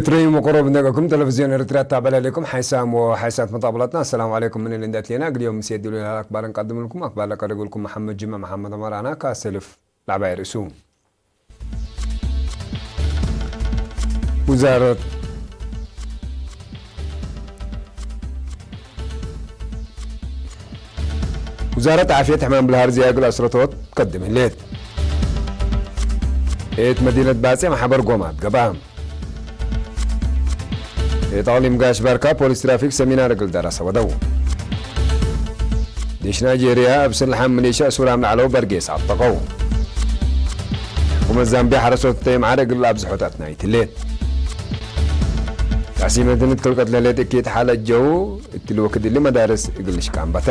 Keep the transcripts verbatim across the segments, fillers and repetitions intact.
ትረዩ መቆሮብ እንደገኩም ቴሌቪዝዮን ኤረትርያ ታበለ ለኩም ሓይሳም ወሓይሳት መጣብለትና። አሰላሙ ዐለይኩም። ምን እንዴ አትሌና እግል ዮም ምሴ ዲሉ ለሀል አክባር እንቀድም ልኩም። አክባር ለቀርግ ልኩም መሐመድ ጅመ መሐመድ ዑመር አና ካሰልፍ ለዐባይ ርእሱ። ውዛረት፣ ውዛረት ዓፍየት ሕማም ብልሃርዝያ እግል አስረቶት ትቀድም ህሌት። እት መዲነት ባጼ መሐበር ጎማት ገብአ። እት አቅሊም ጋሽ ባርካ ፖሊስ ትራፊክ ሰሚናር እግል ደረሰ ወደው። ዲሽ ናይጄርያ እብ ስልሓም ሚሊሻ እሱራም ለዐለው በርጌስ አጠቀው። ሕኩመት ዛምቢያ ሐረሶት እተይ መዓር እግል አብዝሖት አትናይት ህሌት። ቃሲመትን እት ክልቀት ለህሌት እኪት ሓለት ጀው እትሊ ወክድ እሊ መዳርስ እግል ልሽቃም በታ።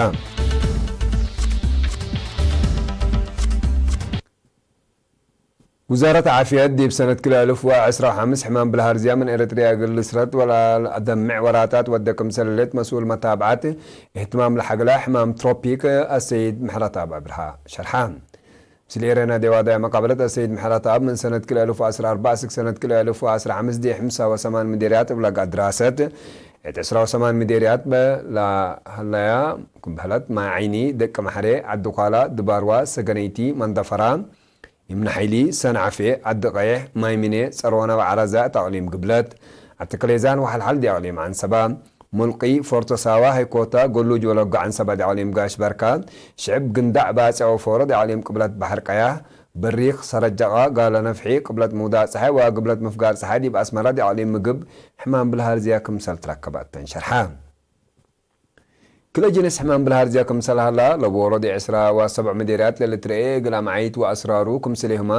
ውዛረት ዓፍየት ዲብ ሰነት ክልኤ እልፍ ወዐስራ ወሐምስ ሕማም ብልሃርዝያ ምን ኤረትርያ እግል ልስረጥ ወለአደምዕ ወራታት ወደ ክምሰል ህሌት መስኡል መታብዐት እህትማም ለሐግላ ሕማም ትሮፒክ አሰይድ ምሕረተአብ አብርሃ ሸርሐ። ምስል ኤረና ዴዋዳያ መቃብለት አሰይድ ምሕረተአብ ምን ሰነት ክልኤ እልፍ ወዐስራ አርበዕ እስክ ሰነት ክልኤ እልፍ ወዐስራ ሐምስ ዲብ ሐምሳ ወሰማን ምዴርያት እብ ለጋ ድራሰት እት ዕስራ ወሰማን ምዴርያት በ ለሀለያ ክም በህለት ማይ ዓይኒ፣ ደቂ ማሕሬ፣ ዐዲ ኳላ፣ ድባርዋ፣ ሰገነይቲ፣ መንደፈራ፣ ይምነ ሓይሊ፣ ሰንዓፌ፣ ዐዲ ቀይሕ፣ ማይ ሚኔ፣ ጸርወና ወዐራዛ እት አቅሊም ግብለት፣ አትክሌዛን ወሐልሐል ዲብ አቅሊም ዐንሰባ፣ ሙልቂ፣ ፎርቶ ሳዋ፣ ሃይኮታ፣ ጎሉጅ ወለጎ ዐንሰባ ዲብ አቅሊም ጋሽ በርካ፣ ሽዕብ ግንዳዕ፣ ባጽዕ ወፎሮ ዲብ አቅሊም ቅብለት በሐር ቀያህ፣ በሪክ፣ ሰረጀቃ፣ ጋለ ነፍሒ፣ ቅብለት ምውዳቅ ጸሓይ ወግብለት ምፍጋር ጸሓይ ዲብ አስመራ ዲብ አቅሊም ምግብ ሕማም ብልሃርዝያ ክምሰል ትረከበት ተንሸርሐ። ክለ ጅንስ ሕማም ብልሃርዝያ ክምሰል ሀላ፣ ለቦሮ ዲብ ዕስራ ወሰብዕ ምዴርያት ለልትረኤ እግል አምዓይት ወአስራሩ ክምስሌሁማ፣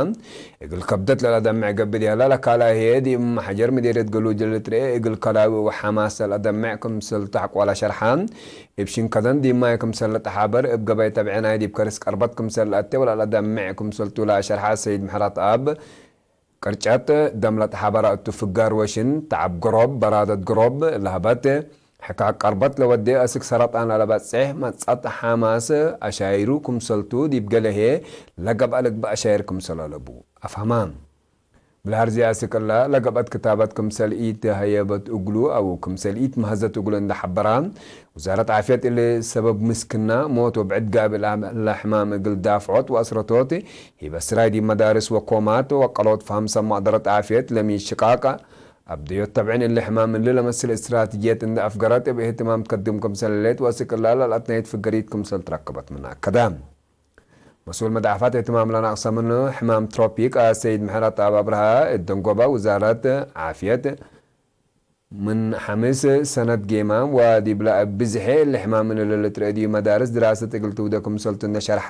እግል ከብደት ለለአደምዕ ገብእ ዲብ ሀላ፣ ለካልአይ ህዬ ዲብ መሐጀር ምዴርየት ገሉጅ ለልትረኤ እግል ከላዊ ወሐማስ ለለአደምዕ ክምስል ተሐቆላ ሸርሐ። እብ ሽንከደን ዲብ ማይ ክምሰል ለተሓበር፣ እብ ገበይ ተብዕናይ ዲብ ከርስ ቀርበት ክምሰል ለአቴ ወለለአደምዕ ክምሰልቱ ለአሸርሐ ሰይድ ምሕረተአብ፣ ቅርጨት ደም ለተሓበረ እቱ ፍጋር ወሽን፣ ተዐብ ግሮብ፣ በራደት ግሮብ ለህበት፣ ሕካክ ቀርበት ለወዴ አስክ ሰረጣን ለለበጽሕ መጸጥ ሓማስ አሻይሩ ክምሰልቱ ዲብ ገሌ ህዬ ለገብአ ልግበእ አሻይር ክምሰል አለቡ አፍሀማ። ብልሃርዝያ አስክ እለ ለገብአት ክታበት ክምሰል ኢትሀየበት እግሉ አው ክምሰል ኢትመሀዘት እግሉ እንዴ ሐበራ፣ ውዛረት ዓፍየት እሊ ሰበብ ምስክና ሞት ወብዕድ ጋብእ ለህለ ሕማም እግል ዳፍዖት ወአስረቶት ሂበ ስራይ ዲብ መዳርስ ወኮማት ወቀሎት ፈሀም ሰብ መቅደረት ዓፍየት ለሚ ሽቃቅ አብደዮት ተብዕን እሊ ሕማም እሊ ለመስል እስትራትጅየት እንዴ አፍገረት እብ እህትማም ትከድም ክምሰል ህሌት ወአስክ እለ ለልአትናይት ፍገሪት ክምሰል ትረከበት ምን አከደ። መስኡል መድዓፋት እህትማም ለነቅሰ ምኑ ሕማም ትሮፒክ አሰይድ ምሕረተአብ አብርሃ እት ደንጎበ ውዛረት ዓፍየት ምን ሐምስ ሰነት ጌማም ወዲብለ እብ ብዝሔ እሊ ሕማም እሊ ለልትረአ ዲብ መዳርስ ድራሰት እግል ትውደ ክምሰልቱ እንዴ ሸርሐ፣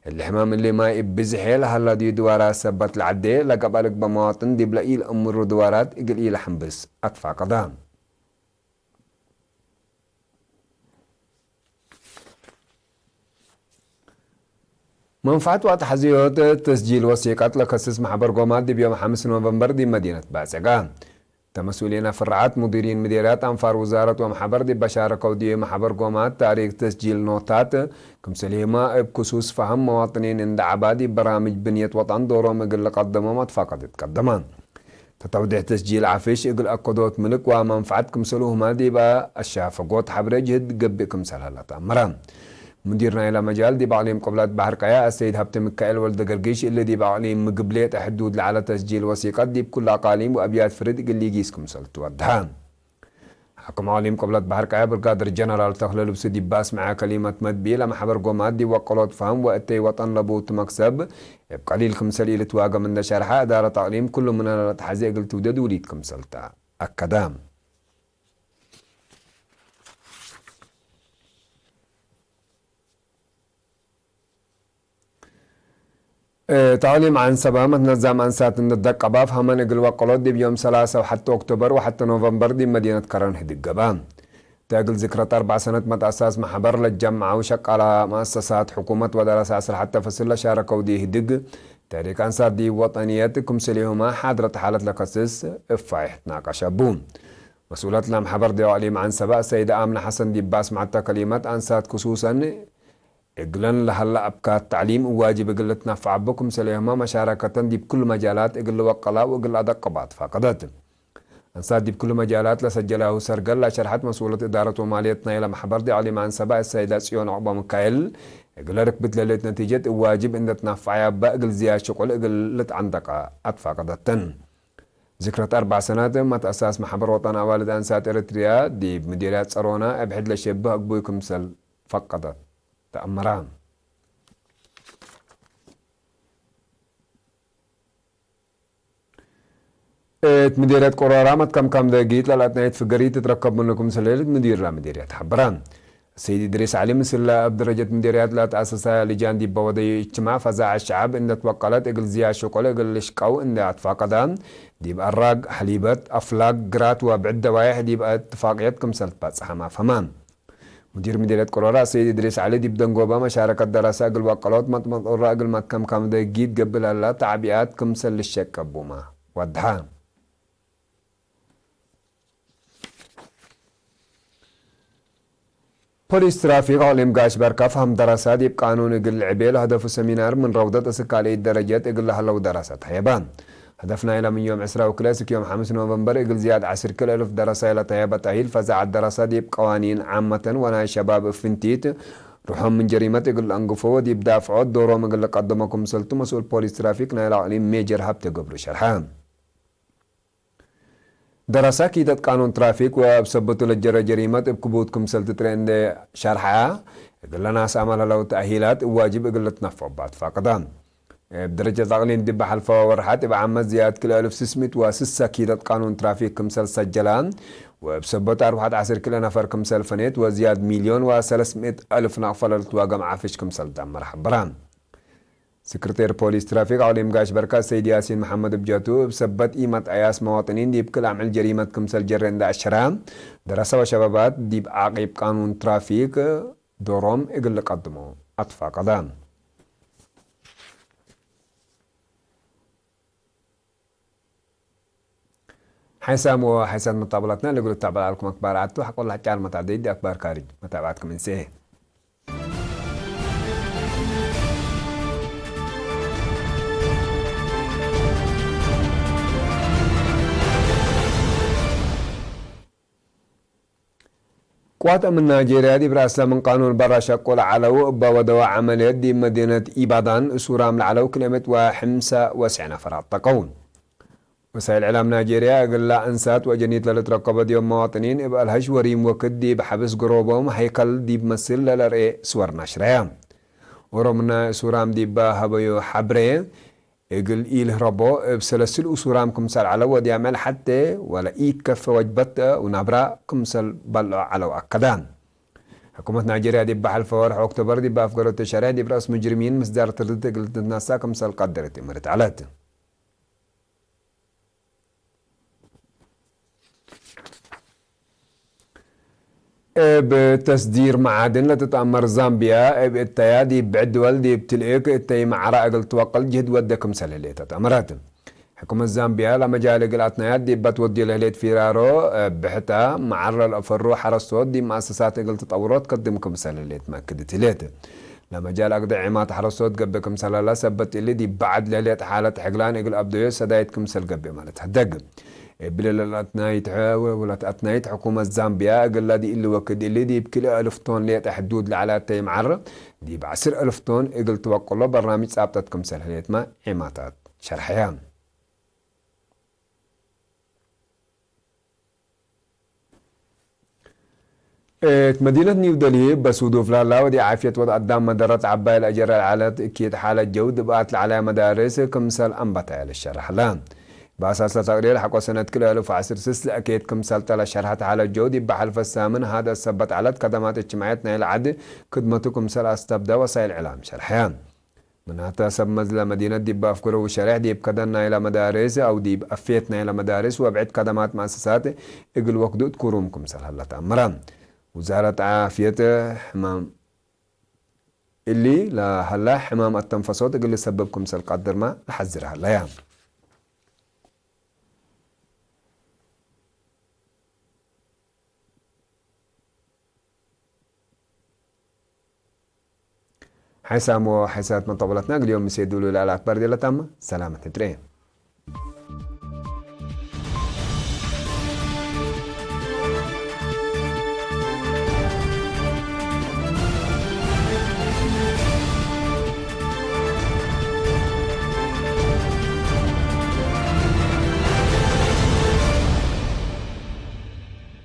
እሊ ሕማም እሊ ማይ እብ ብዝሔ ለሀላ ዲብ ድዋራት ሰበት ለዐዴ ለገብአ ልግበእ መዋጥን ዲብለ ኢለአምሩ ድዋራት እግል ኢለሐንብስ አትፋቀደ። መንፈዐት ወአትሐዝዮት ተስጂል ወሲቀት ለከስስ መሕበር ጎማት ዲብ ዮም ሐምስ ኖቨምበር ዲብ መዲነት ባጽጋ። ተመስኡሊነ ፍርዓት፣ ሙዲሪን ምዴርያት፣ አንፋር ውዛረት ወመሕበር ዲብ በሻረከው ዲብ መሕበር ጎማት ታሪክ ተስጂል ኖታት፣ ክምሰልሂመ እብ ክሱስ ፈሀም መዋጥኒን እንዴ ዐባ ዲብ በራምጅ ብንየት ወጠን ዶሮም እግል ልቀደሞም አትፋቀድ ትቀደመ። ተተውዴሕ ተስጂል ዐፍሽ እግል አከዶት ምልክ ወመንፈዐት ክምሰልሁመ ዲብ አሻፈጎት ሐብሬ ጅህድ ገብእ ክምሰል ሀለ ተአመረ። ሙዲር ናይለ መጃል ዲብ አቅሊም ቅብለት በሐር ቀያ አሰይድ ሀብተ ሚካኤል ወልደገርጊሽ፣ እሊ ዲብ አቅሊም ምግብ ሌጠ ሕዱድ ለዐለ ተስጂል ወሲቀት ዲብ ኩሉ አቃሊም ወአብያት ፍርድ እግል ሊጊስ ክምሰልቱ ወደሐ። ሓክም አቅሊም ቅብለት በሐር ቀያ ብርጋደር ጀነራል ተክለ ልብሱ ዲብ አስመዐ ከሊመት መትብኢ፣ ለመሕበር ጎማት ዲብ ወቀሎት ፈሀም ወእተይ ወጠን ለቡቱ መክሰብ እብ ቀሊል ክምሰል ኢልትዋገም እንዴ ሸርሐ፣ እዳረት አቅሊም ኩሉ ምነ ለለአትሐዜ እግል ትውደድ ውሊት ክምሰል ተ አከደ። እት አቅሊም ዐንሰበ መትነዛም አንሳት እንዴ ደቀበ፣ ፈሀመን እግል ወቀሎት ዲብ ዮም ሰላሰ ወሐቴ ኦክቶበር ወሐቴ ኖቨምበር ዲብ መዲነት ከረን ህድግ ገብአ። እተ እግል ዝክረት አርበዕ ሰነት መትአሳስ መሕበር ለጀመዐው ሸቃላ መአሰሳት ሕኩመት ወደረሰ አስር ሐቴ ፈስል ለሻረከው ዲብ ህድግ፣ ተህሪክ አንሳት ዲብ ወጠንየት ክምስሌሁመ ሓድረት ሓለት ለከስስ እፋይሕ ትናቀሸ እቡ። መስኡለት ለመሕበር ዲብ አቅሊም ዐንሰበ ሰይደ አምነ ሐሰን ዲብ አስመዐተ ከሊመት፣ አንሳት ክሱሰን እግለን ለሀለ አብካት ተዕሊም ዋጅብ እግል ልትነፈዐ እቡ ክምሰሌሁመ መሻረከተን ዲብ ኩሉ መጃላት እግል ልወቀላ ወእግል ለአደቅባ ትፋቀደት። አንሳት ዲብ ክሉ መጃላት ለሰጀላሁ ሰርገል ለሸርሐት መስኡለት እዳረት ወማልየት ናይለ መሕበር ዲብ እቅሊም አንሰባ እሰይዳ ጽዮን ዑቅበ ሚካኤል፣ እግለ ርክብት ለህሌት ነቲጀት እብ ዋጅብ እንዴ ትናፈዐያ እበ እግል ዝያድ ሽቁል እግል ልትዐንደቀ አትፋቀደተን። ዝክረት አርበዕ ሰናት መትአሳስ መሕበር ወጠን አዋልድ አንሳት ኤረትርያ ዲብ ምዴርያት ጸሮና እብ ሕድ ለሸብህ አግቡይ ክምሰል ፈቀደት ተአመረ። እት ምዴርየት ቆሮራ መትከምካም ደጊት ለለአትናይት ፍገሪት ትትረከብ ምኑ ክምሰል ህሌት ምዲር ለምዴርየት ሐበረ። ሰይድ እድሪስ ዐሊ ምስል እብ ደረጀት ምዴርያት ለተአሰሰ ልጃን ዲበ ወደዩ እጅትማዕ ፈዛዕ ሸዐብ እንዴ ትወቀለት እግል ዝያድ ሽቁል እግል ልሽቀው እንዴ አትፋቀደ፣ ዲብ አራግ፣ ሐሊበት፣ አፍላግ፣ ግራት ወብዕድ ደባይሕ ዲብ እትፋቅየት ክምሰል ትበጽሐ ማፈመ። ሙዲር ምዴርየት ቆሮራ ሰይድ እድሪስ ዐሊ ዲብ ደንጎበ መሻረከት ደረሰ እግል ወቀሎት መጥመጦራ እግል መትከምካም ደጊት ገብእ ለህላ ተዕቢኣት ክምሰል ልሸቀቡመ ወድሐ። ፖሊስ ትራፊክ አቅሊም ጋሽ በርካ ፈሀም ደረሰ ዲብ ቃኑን እግል ልዕቤ ለሀደፉ ሰሚናር ምን ረውደት እስክ ካልኢት ደረጀት እግል ለሀለው ደረሰ ተሀየበ። ሀደፍ ናይለ ምን ዮም ዕስራ ወክልኤ እስክ ዮም ሐምስ ኖቨምበር እግል ዝያድ ዐስር ክልኤ እልፍ ደረሰ ለተሀየበ ተእሂል ፈዛዐት ደረሰ ዲብ ቀዋኒን ዓመተን ወናይ ሸባብ እብ ፍንቲት ሩሖም ምን ጀሪመት እግል ለአንግፎ ወዲብ ዳፍዖት ዶሮም እግል ልቀድሞ ክምሰልቱ መስኡል ፖሊስ ትራፊክ ናይለ አቅሊም ሜጀር ሀብቴ ገብሩ ሸርሐ። ደረሰ ኪደት ቃኑን ትራፊክ ወእብ ሰበቱ ለጀረ ጀሪመት እብ ክቡድ ክምሰል ትጥሬ እንዴ ሸርሐ፣ እግለ ናስ አማል ሀለው ተእሂላት እብ ዋጅብ እግል ልትነፈዑ እባ ትፋቅደ። እብ ደረጀት አቅሊም ዲብ ሐልፈ ወርሐት እብ ዓመት ዝያድ ክልኤ እልፍ ስስ ምእት ወስሰ ኪደት ቃኑን ትራፊክ ክምሰል ሰጀለ፣ ወእብ ሰበቱ አርወሐት ዐስር ክልኤ ነፈር ክምሰል ፈኔት ወዝያድ ሚልዮን ወሰለስ ምእት አልፍ ናቅፈ ለልትዋገም ዓፍሽ ክምሰል ተአመረ ሐበረ። ስክርቴር ፖሊስ ትራፊክ አቅሊም ጋሽ በርካ ሰይድ ያሲን መሐመድ እብ ጀቱ፣ እብ ሰበት ኢመትአያስ መዋጥኒን ዲብ ክል አምዕል ጀሪመት ክምሰል ጀረ እንዴ አሸረ፣ ደረሰ ወሸባባት ዲብ ዓቂብ ቃኑን ትራፊክ ዶሮም እግል ልቀድሞ አትፋቀደ። ሓይሳም ወሓይሳት መጣብላትና ለእግል ልትዐበ ለዐልኩም አክባር ዐድ ቱ። ሐቆ ለሐጫር መታዕደይት ዲብ አክባር ካርጅ መታብዐትኩም እንሴ። ቅዋት አምን ናይጄርያ ዲብ ረአስለ ምን ቃኑን በረ ሸቁ ለዐለው እበ ወደወ ዐመልየት ዲብ መዲነት ኢባዳን እሱራም ለዐለው ክልኤ ምእት ወሐምሰ ወስዕ ነፈር አጠቀው። ወሳይል እዕላም ናይጄርያ እግላ እንሳት ወአጀኒት ለልትረከቦ ዲብ መዋጥኒን እብ አልሀሽ ወሪም ወክድ ዲብ ሐብስ ግሮቦም ሀይከል ዲብ መስል ለለርኤ ስወር ናሽረያ። ኦሮምና እሱራም ዲበ ሀበዩ ሐብሬ እግል ኢልህረቦ እብ ሰለስል እሱራም ክምሰል ዐለው ወዲያምዕል ሐቴ ወለኢከፌ ወጅበት ወናብራ ክምሰል በልዖ ዐለው አከደ። ሕኩመት ናይጄርያ ዲብ ሐልፈ ወርሕ ኦክቶበር ዲብ አፍገረቱ ሸሬሕ ዲብ ረአስ ሙጅሪሚን ምስዳር ትርድት እግል ትትነሰእ ክምሰል ቀደረት እምርት ዐለት። እብ ተስዲር መዓድን ለትትአመር ዛምቢያ፣ እብ እተያ ዲብ ብዕድ ድወል ዲብ ትልእክ እተይ መዓራ እግል ትወቅል ጅህድ ወደ ክምሰል ህሌት አትአመረት። ሕኩመት ዛምቢያ፣ ለመጃል እግል አትናያት ዲብ በትወድዮ ለህሌት ፊራሮ፣ እብ ብሕታ መዓር ለልአፈሩ ሐረስቶት ዲብ መአሰሳት እግል ትጠውሮ ትከድም ክምሰል ህሌት መአክድት ህሌት። ለመጃል አግደ ዔማት ሐረስቶት ገብእ ክምሰል ሀላ ሰበት እሊ፣ ዲብ በዐድ ለህሌት ሓለት ሕግላን እግል አብደዮ ሰዳይት ክምሰል ገብእ ማለት ህደግ። እብሊ ለለአትናይት ሐ-፣ ወለትአትናይት ሕኩመት ዛምቢያ፣ እግላ ዲእሊ ወክድ እሊ ዲብ ክልኤ አልፍ ቶን ሌጠ ሕዱድ ለዐለ እተይ መዓር፣ ዲብ ዐስር አልፍ ቶን እግል ትበቅሎ በርናምጅ ጻብጠት ክምሰል ህሌትመ ዔማታት ሸርሐያ። እት መዲነት ኒው ደልሂ በሱዱፍ ላላ ወዲ ዓፍየት ወድ አዳም መደረት ዐባይ ለአጀረ ለዐለት እኪት ሓለት ጀው ድብኣት ለዐለያ መዳርስ ክምሰል አንበታየ ልሸረሕ ለ። በአሳስ ለተቅሪር ሐቆ ሰነት ክልኤ አልፍ ወዐስር ስስ ለእኪት ክምሰል ተ ለሸርሐት ሓለት ጀው ዲብ ሐልፈ ሳምን ሃደ ሰበት ዐለት ከደማት እጅትማዕየት ናይለ ዐድ ክድመቱ ክምሰል አስተብደ ወሳይል ዕላም ሸርሐ። ምናተ፣ ሰብ መዝለ መዲነት ዲብ አፍግረው ሸሬሕ ዲብ ከደን ናይለ መዳርስ አው ዲብ አፍየት ናይለ መዳርስ ወብዕድ ከደማት መአሰሳት እግል ወክዱ እት ኩሩም ክምሰል ሀለ ተአመረ። ውዛረት ዓፍየት ሕማም እሊ ለሀለ ሕማም አተንፈሶት እግል ልሰብብ ክምሰል ቀድርመ ለሐዝር ሀለያ። ሓይሳም ወሓይሳት መጠቡለትና እግል ዮም ምሴ ዱሉ ለአለ አክባር ዴለታመ ሰላመት ንጥሬ።